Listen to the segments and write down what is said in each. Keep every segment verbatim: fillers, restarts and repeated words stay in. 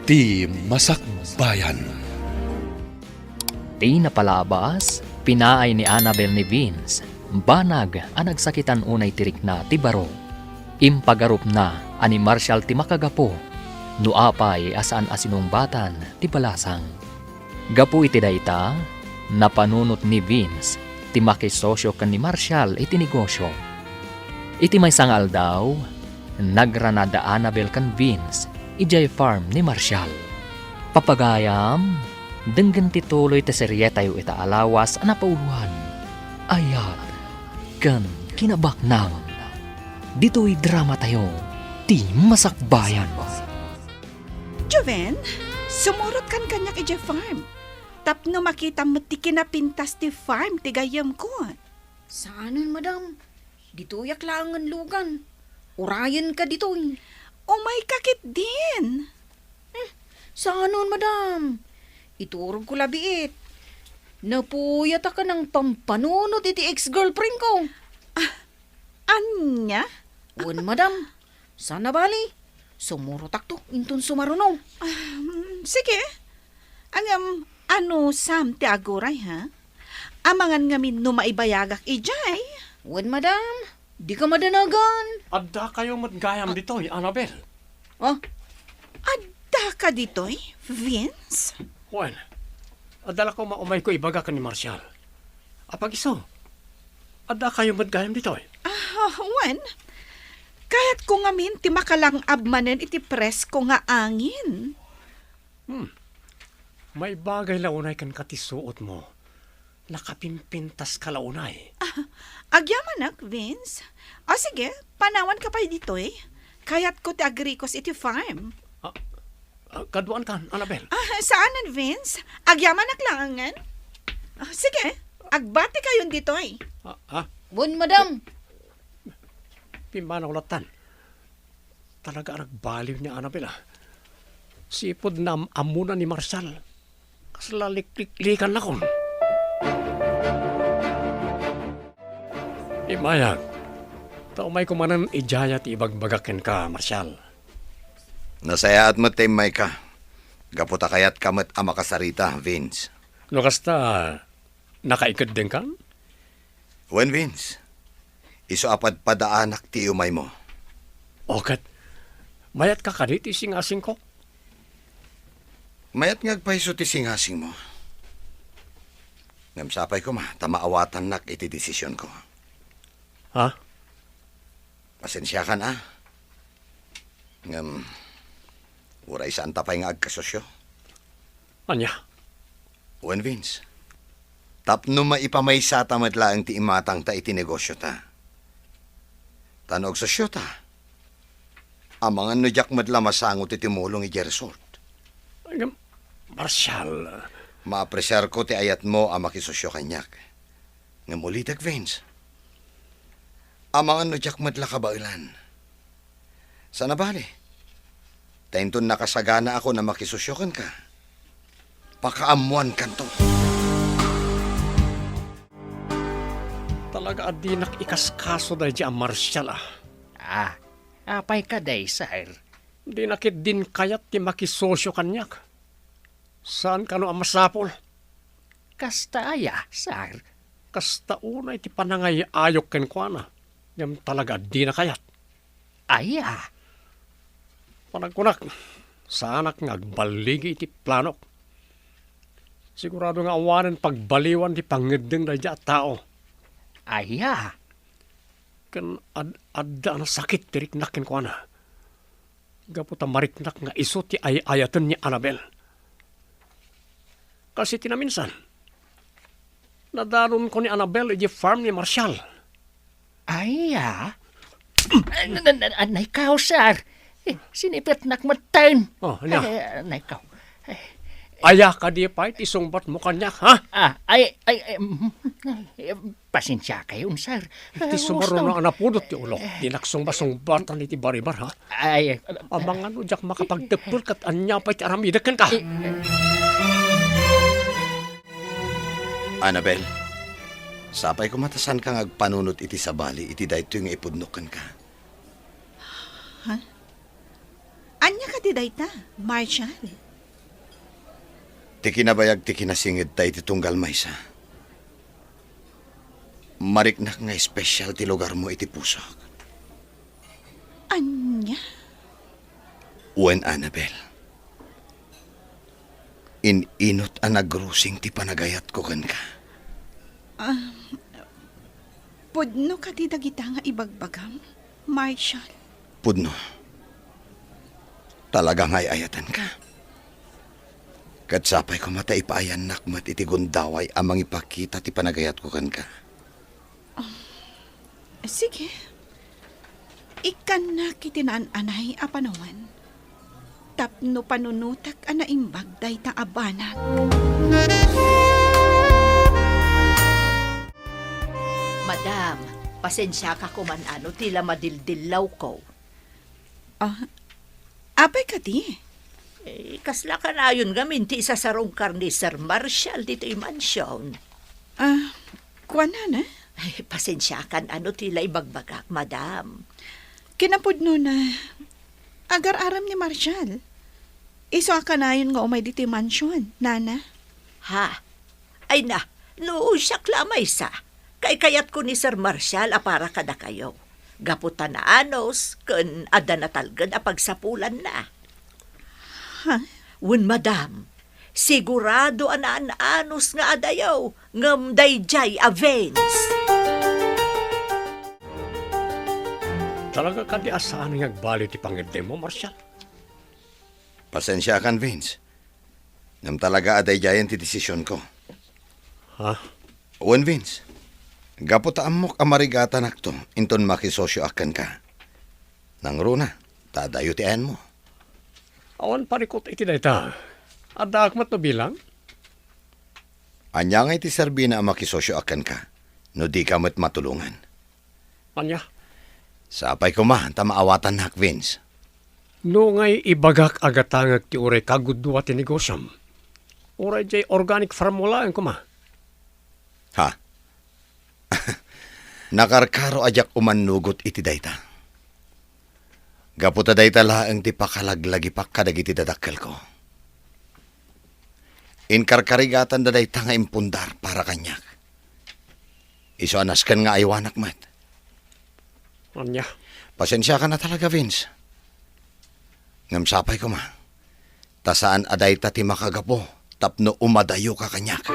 Ti Masakbayan. Ti napalabas, pinaay ni Annabel ni Vince, banag a nagsakitan unay ti rikna ti baro. Impagarupna a ni Marshall ti makagapu, no apay a saan a sinungbatan ti balasang. Gapu iti dayta, napanunot ni Vince ti makisosio ken ni Marshall iti negosio. Iti maysa nga aldaw, nagrana da Annabel ken Vince idiay farm ni Marshall. Papagayam, denggen ti tuloy ti serietayo ita a lawas a napauloan, Ayat ken Kinabaknang. Ditoy dramatayo, Ti Masakbayan. Joven, sumurotkan kaniak idiay farm. Tapno makitam met ti kinapintas ti farm ti gayyemko. Saanen, madam. Ditoyak laengen lugan. Urayenka ditoy. Umayka ketdin. Hmm, saanen, madam. Iturogko la biit. Napuyatakan a pampanunotek iti ex-girlfriendko. Ah, ania? Wen, madam. Saan a bali. Sumurotakto inton sumaruno. Ah, mm, sige. Ngem, anusam ti aguray, ha? Amangan ngamin no maibayagak idiay. Wen, madam. Dika madanagan. Addakayo met gayam ditoy, Annabel. Ah? Addaka ditoy, Vince? Wen, adda la koma umayko ibaga ken ni Marshall. Apag-isu, addakayo met gayam ditoy? Ah, wen, kayatko ngamin ti makalang-ab manen iti presko nga angin. Hmm. Maibagay la unay kenka ti suotmo. Nakapimpintaska la unay. Ah, agyamanak, Vince. O sige, panawanka pay ditoy. Kayatko ti agrikos iti farm. Ah, ah, kaduaankan, Annabel. Ah, saanen, Vince. Agyamanak laengen. Ah, sige, agbatikayon ditoy. Ah, ah. Wen, madam. Pimmanaw lattan. Talaga a nagbaliw ni Annabel, ah. Sipud naam-ammona ni Marshall. Kasla likliklikanak. Immayak, ta umayko manen idiay ti ibagbagak kenka, Marshall. Nasayaat met ta immayka. Gapu ta kayatka met a makasarita, Vince. No kasta, nakaikeddengkan? Wen, Vince. Isu a padpadaanak ti iumaymo. O ket, mayatka kadi ti singasingko? Mayat nga agpayso ti singasingmo. Ngem sapay koma ta maawatannak iti desisionko. Ha? Pasensiakan, a. Ngem, uray saanta pay nga agkasosio. Ania? Wen, Vince, tapno maipamaysata met laeng ti imatangta iti negosiota. Ta no agsosiota, amangan no diak met la masango ti tumulong idiay resort. Ngem, Marshall. Maapresiarko ti ayatmo a makisosio kaniak. Ngem ulitek, Vince, amangan no diak met la kabaelan. Saan a bali, ta inton nakasaganaakon a makisosio kenka, pakaammoankanto. Talaga a dinak ikaskaso daydi a Marshall, a. Ah, apay kadi, sir? Dina ketdin kayat ti makisosio kaniak. Saan kano a masapul? Kasta aya, sir? Kasta unay ti panangay-ayok kenkuana, ngem talaga a dina kayat. Aya? Panagkunak, saanak nga agballigi iti planok. Sigurado nga awanen pagbaliwan ti pangngeddeng daydi a tao. Aya? Ken ad-, adda a nasakit ti riknak kenkuana. Gapu ta mariknak nga isu ti ay-ayaten ni Annabel. Kas iti naminsan, nadanonko ni Annabel idiay farm ni Marshall. Aya? An-, an-, an-, anay kaw, sir. Eh, sinipetnak metten. Oh, ania? Eh, anay kaw. Eh, aya kadi pay ti sungbatmo kaniak, ha? Ah, ay, ay, ay, mm, eh, pasensiakayon, sir. Iti sumaruno a napudot ti ulok, dinak sungbasungbatan iti baribar, ha? Ay, amangan no diak makapagteppel ket ania pay ti aramidek kenka. Eh, Annabel, sapay koma ta saanka nga agpanunot iti sabali iti daytoy nga ipudnok kenka. Ha? Ania kadi dayta, Marshall? Ti kinabayag ti kinasingedta iti tunggal maysa. Mariknak nga espesyal ti lugarmo iti pusok. Ania? Wen, Annabel. In-inut a nagrusing ti panagayatko kenka. Ah, pudno kadi dagita nga ibagbagam, Marshall? Pudno. Talaga nga ay-ayatenka. Ket sapay koma ta ipaayannak met iti gundaway a mangipakita ti panagayatko kenka. Sige. Ikkannak iti naan-anay a panawen tapno panunotek a naimbag dayta a banag. Madam, pasensiaka koman no ti la madildillawko. Ah, apay kadi? Eh, kasla kanayon ngamin ti isasarungkar ni Sir Marshall ditoy mansion. Ah, kuana na? Ay, pasensiakan no ti la ibagbagak, madam. Kinapudno na, agar-aram ni Marshall. Isu a kanayon nga umay ditoy mansion, nana. Ha? Ay na, no siak la a maysa, kaikayatko ni Sir Marshall a para kadakayo. Gapu ta naanus ken adda natalged a pagsapulanna. Ha? Wen, madam, sigurado a naan-anus nga adayo, ngem daydiay a Vince. Talaga kadi a saan nga agbaliw ti pangiddemo, Marshall? Pasensiakan, Vince. Ngem talaga a daydiayen ti desisionko. Ha? Wen, Vince, gapu ta ammok a marigatanakto inton makisosioak kenka. Nangruna, ta adayo ti ayanmo. Awan parikut iti dayta. Addaak met no bilang? Ania ngay ti serbina a makisosioak kenka no dika met matulongan? Ania? Sapay koma ta maawatannak, Vince. No ngay ibagak a gatangek ti uray kagudua ti negosiom, uray diay organic farm mo laeng koma. Ha? Nakarkaro a diak umannugot iti dayta. Gapu ta dayta laeng ti pakalaglagipak kadagiti dadakkelko. Inkarkarigatanda dayta nga impundar para kaniak. Isu a nasken nga aywanak met. Ania? Pasensiakan a talaga, Vince. Ngem sapay koma, ta saan a dayta ti makagapu tapno umadayoka kaniak.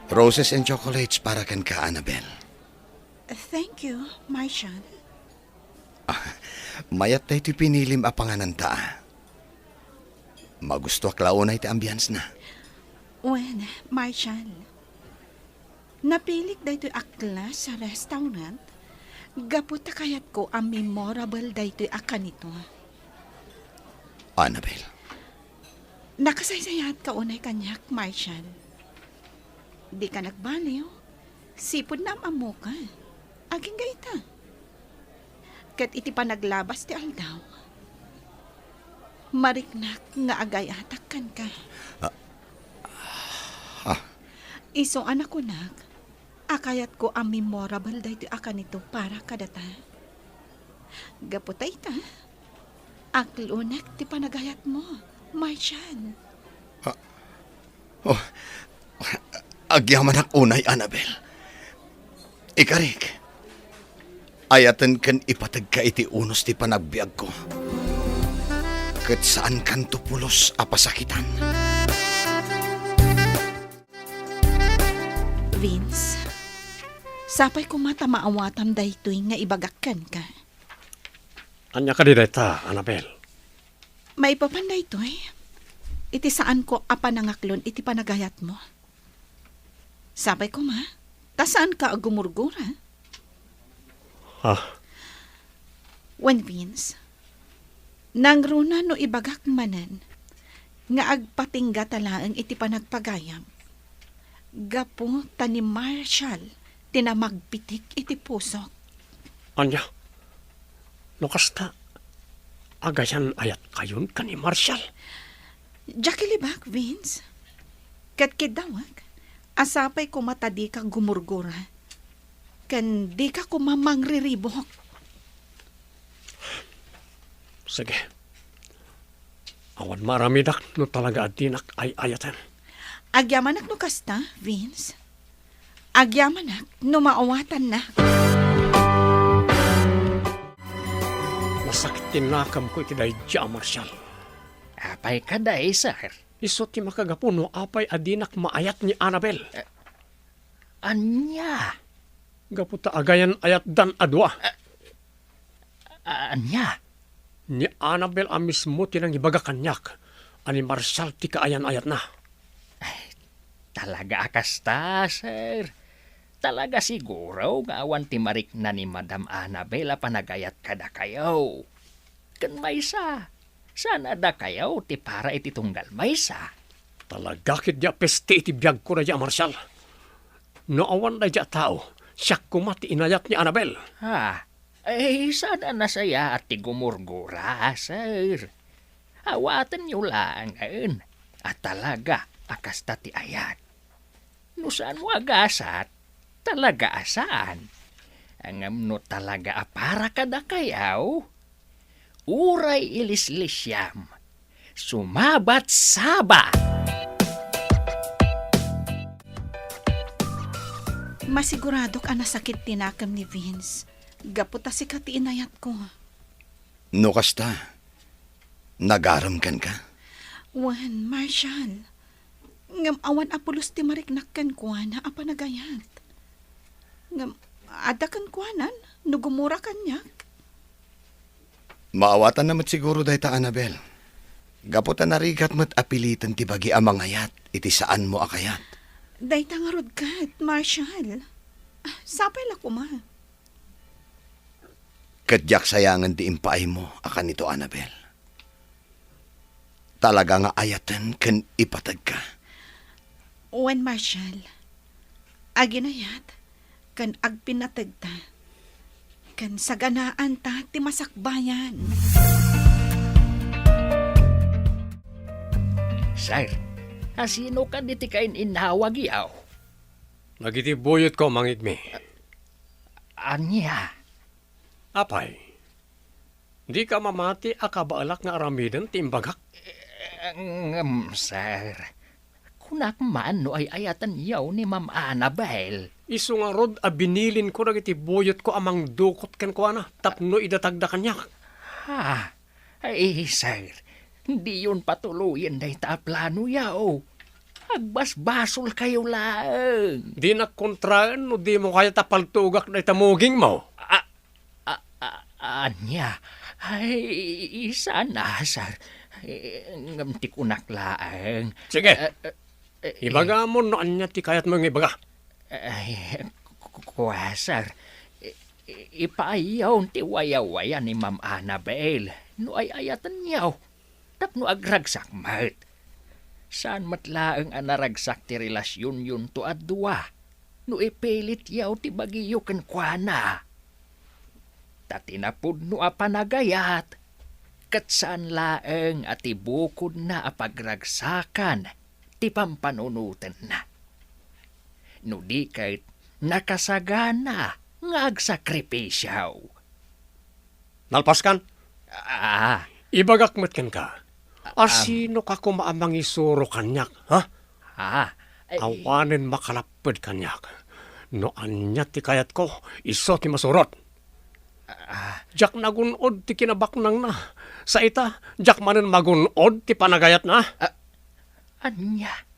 Roses and chocolates para kenka, Annabel. Thank you, Marshall. Ah, mayat daytoy pinilim a pangananta, ah. Magustoak la unay ti ambience na. Wen, Marshall, napilik daytoy a class a restaurant gapu ta kayatko a memorable daytoy a kanito. Annabel. Nakasaysayaatka unay kaniak, Marshall. Dika nagbaliw, sipud naam-ammoka. Agingga ita. Ket iti panaglabas ti aldaw, mariknak nga agayatak kenka. Ah, ah. Isu a nakunak a kayatko a memorable daytoy a kanito para kadata. Gapu ta ita, aklonek ti panagayatmo, Marshall. Ah, Oh, agyamanak unay, Annabel. Ikarik, ayaten ken ipategka iti unos ti panagbiagko. Ket saankanto pulos a pasakitan. Vince, sapay koma ta maawatam daytoy nga ibagak kenka. Ania kadi dayta, Annabel? Maipapan daytoy, iti saanko a panangaklon iti panagayatmo. Sapay koma, ta saanka a gumurgura. Ah. Wen, Vince, nangruna no ibagak manen nga agpatinggata laeng iti panagpagayam, gapu ta ni Marshall ti namagpitik iti pusok. Ania? No kasta, agayan-ayatkayon ken ni Marshall? Diak ilibak, Vince. Ket kiddawek a sapay koma ta dika gumurgura, ken dika koma mangriribuk. Sige. Awan maaramidak no talaga a dinak ay-ayaten. Agyamanak no kasta, Vince. Agyamanak no maawatannak. Nasakit ti nakemko iti daydi a Marshall. Apay kadi, sir? Isu ti makagapu no apay a dinak maayat ni Annabel. Eh, ania? Gapu ta agayan-ayatdan a dua. Eh, a-, ania? Ni Annabel a mismo ti nangibaga kaniak a ni Marshall ti kaayan-ayatna. Ay, talaga a kasta, sir. Talaga siguro nga awan ti marikna ni Madam Annabel a panagayat kadakayo. Ken maysa, saan a dakayo ti para iti tunggal maysa. Talaga ketdi a peste iti biagko daydi a Marshall. No awan daydi a tao, siak koma ti inayat ni Annabel. Ah, eh, saan a nasayaat ti gumurgura, sir. Awatenyo laengen a talaga a kasta ti ayat. No saanmo a gasat, talaga a saan. Ngem no talaga a para kadakayo, uray ilislisiam, sumabat saba! Masiguradok a nasakit ti nakem ni Vince, gapu ta sika ti inayatko. No kasta, nagarem kenka? Wen, Marshall. Ngem awan a pulos ti mariknak kenkuana a panagayat. Ngem adda kenkuanan no gumura kaniak. Maawatanna met siguro dayta, Annabel. Gapu ta narigat met a piliten ti bagi a mangayat iti saanmo a kayat. Dayta ngarud ket, Marshall. Sapay la koma. Ket diak sayangen ti impaaymo a kanito, Annabel. Talaga nga ayaten ken ipategka. Wen, Marshall, aginayat ken agpinategta, ken saganaanta ti masakbayan. Sir, asino kadi ti kain-innawagyo? Dagiti buyotko, mangigmi. Ania? Apay, dika mamati a kabaelak nga aramiden ti imbagak? Eh, ngem, sir, kunak man no ay-ayatenyo ni Ma'am Annabel. Isu ngarud a binilinko dagiti buyotko a mangdukot kenkuana tapno idatagda kaniak. Ha? Ay, sir, diyon patuloyen dayta a planoyo. Agbasbasolkayo laeng. Dinak kontraen no dimo kayat a paltugak dayta mugingmo. A, a, a, ania? Ay, sana, sir. Eh, ngem ti kunak laeng. Sige. Eh, eh, eh, ibagamon no ania ti kayatmo nga ibaga. Ay, ku-, ku-, kua, sir. I-, i-, ipaayyo ti wayawaya ni Ma'am Annabel no ay-ayatenyo tapno agragsak met. Saan met laeng a naragsak ti relasionyon to a dua no ipilityo ti bagiyo kenkuana. Ta ti napudno a panagayat, ket saan laeng a ti bukodna a pagragsakan ti pampanunotenna. No di ket, nakasagana nga agsakripisio. Nalpaskan? Ah. Ibagak met kenka. Ah, asino ka koma a mangisuro kaniak, ha? Ah, eh, awanen makalapped kaniak. No ania ti kayatko, isu ti masurot. Ah. Diak nagun-od ti kinabaknangna. Sa ita, diak manen magun-od ti panagayatna. Ah, ania?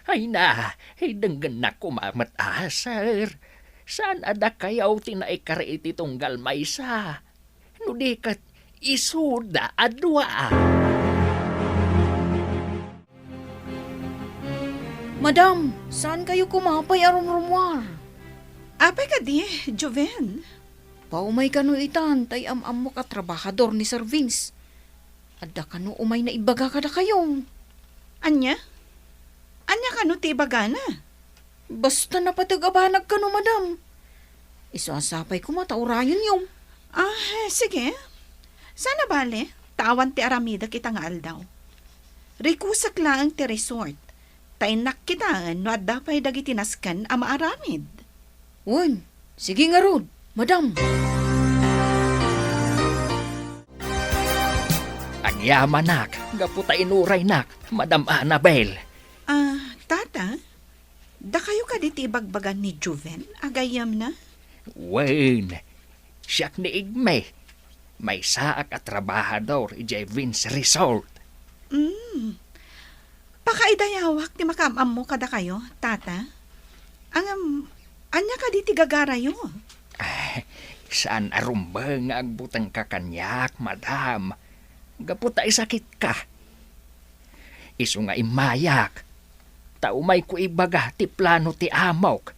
Ay na, ay denggennak koma met a, sir. Saan a dakayo ti naikari iti tunggal maysa? No di ket, isuda a dua. Madam, saan kayo koma pay a rumrumuar? Apay kadi, Joven? Paumay kano itan, tay am-ammok a trabahador ni Sir Vince. Adda kano umay naibaga kadakayo. Ania? Ania kano ti ibagana? Basta napateg a banag kano, madam. Isu a sapay koma ta urayenyo. Ah, sige. Saan a bale, ta awan ti aramidek ita nga aldaw. Rikusek laeng ti resort. Ta innak kitaen no adda pay dagiti nasken a maaramid. Wen, sige ngarud, madam. Yamanak, gapu ta inuraynak, Madam Annabel. Ah, Tata, dakayo kadi ti ibagbaga ni Joven a gayyemna? Wen, siak ni Igme. Maysaak a trabahador idiay Vince Resort. Mm. Pakaidayawak ti makaam-ammo kadakayo, Tata. Ngem, ania kadi ti gagarayo? Ah, saan a rumbeng nga agbutengka kaniak, madam. Gapu ta isakitka. Isu nga immayak, ta umayko ibaga ti plano ti amok.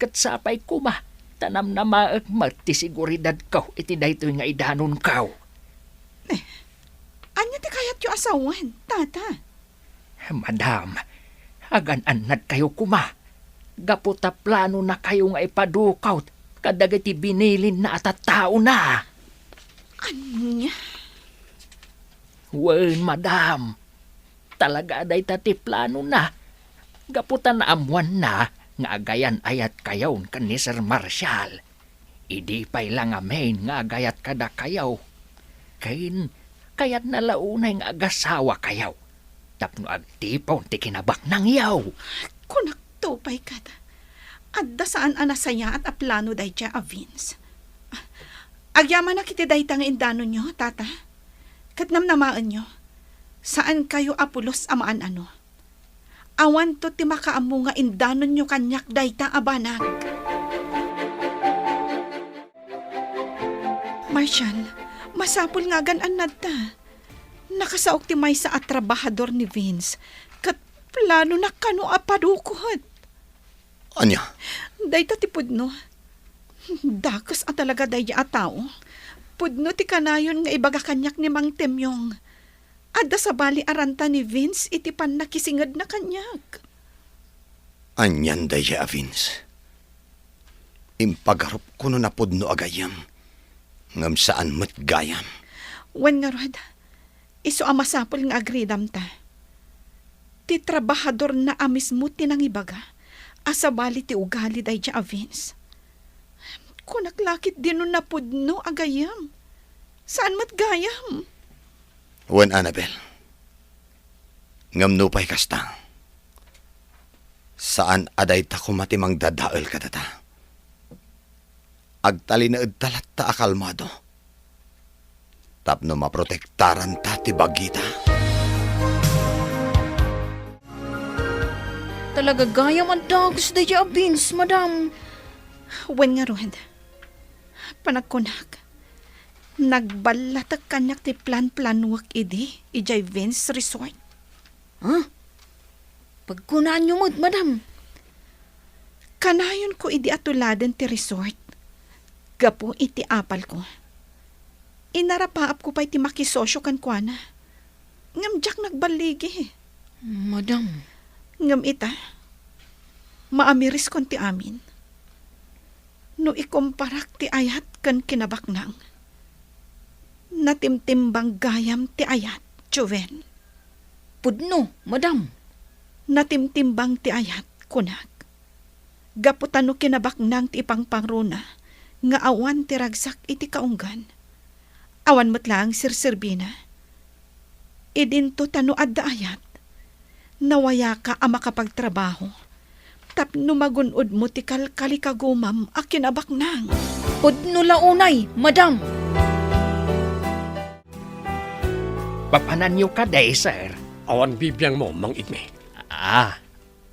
Ket sapay koma ta namnamaek met ti seguridadko iti daytoy nga idanonko. Eh, ania ti kayatyo a sawen, Tata? Madam, agan-annadkayo koma, gapu ta planonakayo nga ipadukot kadagiti binilinna a tattaona. Ania? Wen, madam. Talaga a dayta ti planona. Gapu ta naammoanna nga agayan-ayatkayon ken ni Sir Marshall. Idi pay la ngamin nga agayat kadakayo, ken kayatna la unay nga agasawakayo tapno agtipon ti kinabaknangyo. Kunakto pay ket, adda saan a nasayaat a plano daydiay a Vince. Agyamanak iti dayta nga indanonyo, Tata. Ket namnamaenyo, saankayo a pulos a maan-ano. Awanto ti makaammo nga indanonyo kaniak dayta a banag. Marshall, masapul nga agan-annadta. Nakasaok ti maysa a trabahador ni Vince, ket planona kano a padukot. Ania? Dayta ti pudno. Dakes a talaga daydiay a tao. Pudno ti kanayon nga ibaga kaniak ni Mang Temyong. Adda sabali a ranta ni Vince iti pannakisingedna kaniak. Anian daydiay a Vince? Impagarupko no napudno a gayyem, ngem saan met gayam. Wen ngarud, isu a masapul nga agridamta. Ti trabahadorna a mismo ti nangibaga a sabali ti ugali daydiay a Vince. Kunak la ketdi no napudno a gayyem. Saan met gayam. Wen, Annabel. Ngem nupay kasta, saan a dayta koma ti mangdadael kadata. Agtalinaedta latta a kalmado tapno maprotektaranta ti bagita. Talaga gayam a dakes daydiay a Vince, madam. Wen ngarud, panagkunak, nagballatek kaniak ti plan-planuek idi idiay Vince Resort. Ha? Pagkunaanyo met, madam. Kanayonko idi a tuladen ti resort gapu iti apalko. Inarapaapko pay ti makisosio kenkuana. Ngem diak nagballigi. Madam. Ngem ita, maamireskon ti amin. No ikumparak ti ayat ken kinabaknang, natimtimbang gayam ti ayat, Joven. Pudno, madam. Natimtimbang ti ayat, kunak. Gapu ta no kinabaknang ti ipangpangruna nga awan ti ragsak iti kaunggan, awan met laeng serserbina. Idinto ta no adda ayat, nawayaka a makapagtrabaho tapno magun-odmo ti kalkalikagumam a kinabaknang. Pudno la unay, madam. Papananyo kadi, sir? Awan bibiangmo, Mang Igme. Ah,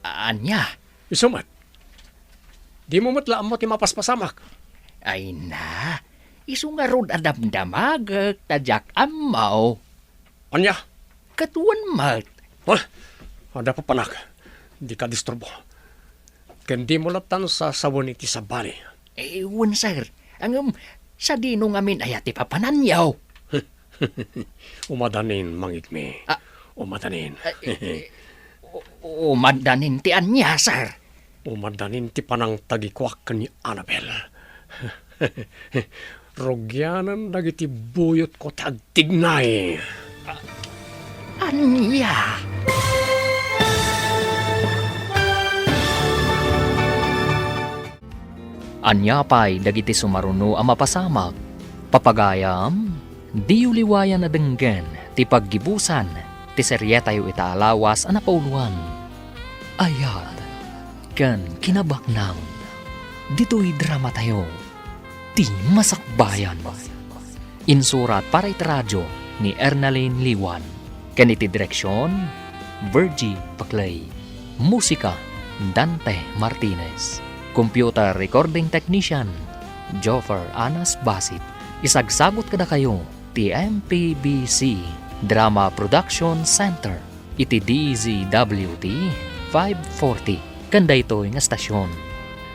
ania? Isu met. Dimo met la ammo ti mapaspasamak. Ay na, isu ngarud a damdamagek ta diak ammo. Ania? Ket wen met. Ha? Adda papanak. Dika disturbo. Ken dimo lattan sasawen iti sabali. Eh, wen, sir. Ngem, sadino ngamin aya ti papananyo? Umadanin, Mang Igme. Ah. Umadanin. Ah, eh, eh, u-, umadanin ti ania, sir? Umadanin ti panangtagikuak ken ni Annabel. Rugianan dagiti buyotko ti agtignay. Ania? Ania pay dagiti sumaruno a mapasamak? Papagayam, diyo liwayan a denggen ti paggibusan ti serietayo ita a lawas a napauloan, Ayat ken Kinabaknang. Ditoy dramatayo, Ti Masakbayan. Insurat para iti radio ni Ernalyn Liwan, ken iti direksion, Virgie Paclay. Musika, Dante Martinez. Computer recording technician, Joffer Anas Basit. Isagsagut kadakayo ti M P B C Drama Production Center iti D Z W T five forty ken daytoy nga estasion.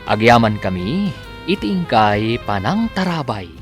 Agyamankami iti inkay panangtarabay.